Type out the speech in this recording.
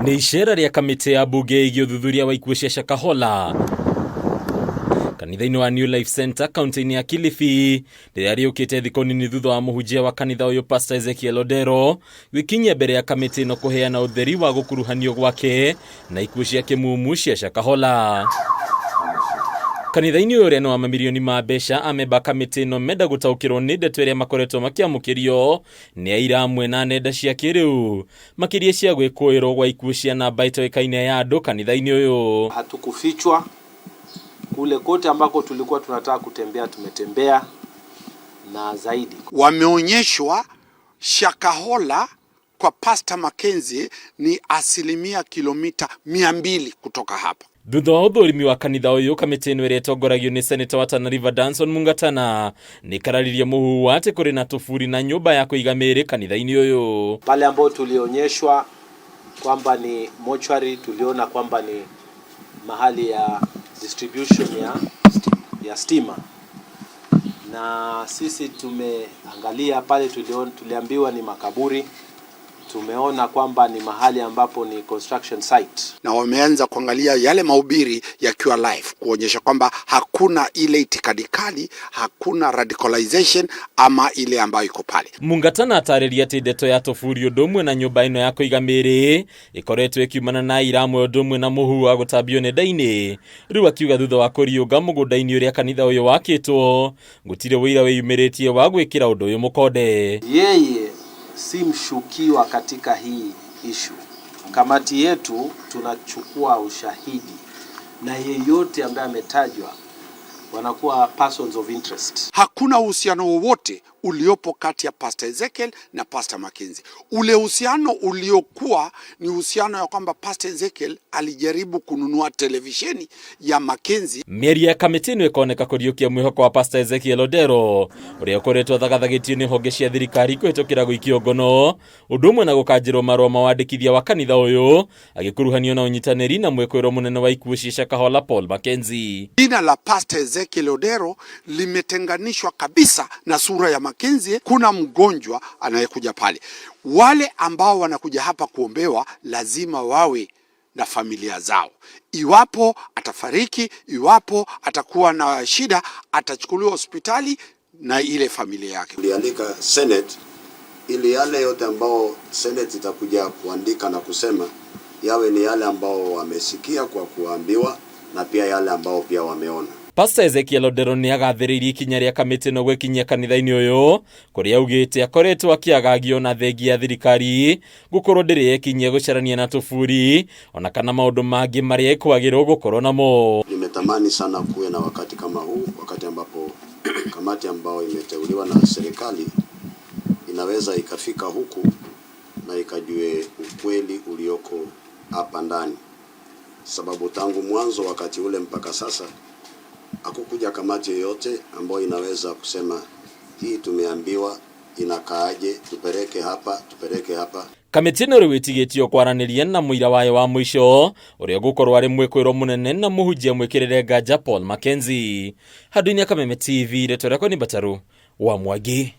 Nĩ icera rĩa kamĩtĩ ya mbunge ĩgiĩ ũthuthuria wa ikuũ cia Shakahola kanitha-inĩ wa New Life Center kaunti-inĩ ya Kilifi rĩrĩa rĩũkĩte thikũ nini thutha wa mũhunjia wa kanitha ũyũ Pastor Ezekiel Odero gwĩkinyia mbere ya kamĩtĩ ĩno kũheana ũtheri wa gũkuruhanio gwake na ikuũ cia kĩmumu cia Shakahola. Kanitha-inĩ ũyũ ũrĩa nĩ wa mamirioni ma mbeca, amemba a kamĩtĩ ĩno menda gũtaũkĩrwo nĩ ndeto ĩrĩa makoretwo makĩamũkĩrio nĩ aira amwe na nenda cia kĩrĩu makĩria cia gwĩkũĩrwo gwa ikuũ cia namba itoĩkaine ya andũ kanitha-inĩ ũyũ. Hatukufichwa kule kote ambako tulikuwa tunataka kutembea, tumetembea na zaidi. Wameonyeshwa Shakahola kwa Pastor Mackenzie ni asilimia kilomita 200 kutoka hapa. Thutha wa ũthũrimi wa kanitha ũyũ, kamĩtĩ ĩno ĩrĩa ĩtongoragio nĩ seneta wa Tana River Danson Mungatana nĩ ĩkararirie mũhuhu wa atĩ kũrĩ na tũburi na nyũmba ya kũiga mĩĩrĩ kanitha-inĩ ũyũ. Pale ambao tulionyeshwa kwamba ni mochwari, tuliona kwamba ni mahali ya distribution ya stima, na sisi tumeangalia pale, tuliambiwa ni makaburi, tumeona kwamba ni mahali ambapo ni construction site. Na wameanza kuangalia yale mahubiri yakiwa live kuonyesha kwamba hakuna ile itikadi kali, hakuna radicalization ama ile ambayo iko pale. Mungatana atarĩria atĩ ndeto ya tũburi ũndũ ũmwe na nyũmba ĩno ya kũiga mĩĩrĩ ĩkoretwo ĩkiumana na aira amwe ũndũ ũmwe na mũhuhu wa gũtambio nenda-inĩ. Rĩu akiuga thutha wa kũriũnga mũgũnda-inĩ ũrĩa kanitha ũyũ wakĩtwo gũtirĩ ũira wĩyumĩrĩtie wa gwĩkĩra ũndũ ũyũ mũkonde. Yeye si mshukiwa katika hii issue. Kamati yetu tunachukua ushahidi na yeyote ambaye ametajwa wanakuwa persons of interest. Hakuna uhusiano wowote uliopo kati ya Pastor Ezekiel na Pastor Mackenzie. Ule uhusiano uliokuwa ni uhusiano ya kwamba Pastor Ezekiel alijaribu kununua televisheni ya Mackenzie. Mĩario ya kamĩtĩ ĩno ĩkoneka kũriũkia mwĩhoko wa Pastor Ezekiel Odero ũrĩa ũkoretwo athagathagĩtio nĩ honge cia thirikari kũhĩtũkĩra gũikio ngono ũndũ ũmwe na gũkanjĩrwo marũa ma wandĩkithia wa kanitha ũyũ agĩkuruhanio na ũnyitanĩri na mwĩkũĩrwo mũnene wa ikuũ cia Shakahola Paul Mackenzie. Jina la Pastor Ezekiel Odero limetenganishwa kabisa na sura ya Mackenzie. Kuna mgonjwa anayekuja pale, wale ambao wanakuja hapa kuombewa lazima wawe na familia zao. Iwapo atafariki, iwapo atakuwa na shida, atachukuliwa hospitali na ile familia yake. Tulialika Senate ili yale yote ambao Senate itakuja kuandika na kusema yawe ni yale ambao wamesikia kwa kuambiwa na pia yale ambao pia wameona. Pastor Ezekiel Odero nĩ agathĩrĩirie ikinya rĩa kamĩtĩ ĩno gwĩkinyia kanitha-inĩ ũyũ kũrĩa augĩte akoretwo akĩagagio na thengia ya thirikari gũkorwo ndĩrĩ yekinyia gũcarania na tũburi ona kana maũndũ mangĩ marĩa ĩkwagĩrwo gũkorwo namo. Nimetamani sana kuwe na wakati kama huu, wakati ambapo kamati ambayo imeteuliwa na serikali inaweza ikafika huku na ikajue ukweli ulioko hapa ndani, sababu tangu mwanzo wakati ule mpaka sasa hakukuja kamati yoyote ambayo inaweza kusema hii tumeambiwa inakaaje, tupeleke hapa, tupeleke hapa. Kamĩtĩ ĩno rĩu ĩtigĩtio kwaranĩria na mũira wayo wa mũico ũrĩa ũgũkorwo arĩ mwĩkũĩrwo mũnene na mũhunjia mwĩkĩrĩre nganja Paul Mackenzie. Handũ-inĩ ya Kameme TV, rĩtwa rĩakwa nĩ Mbataru wa Mwangi.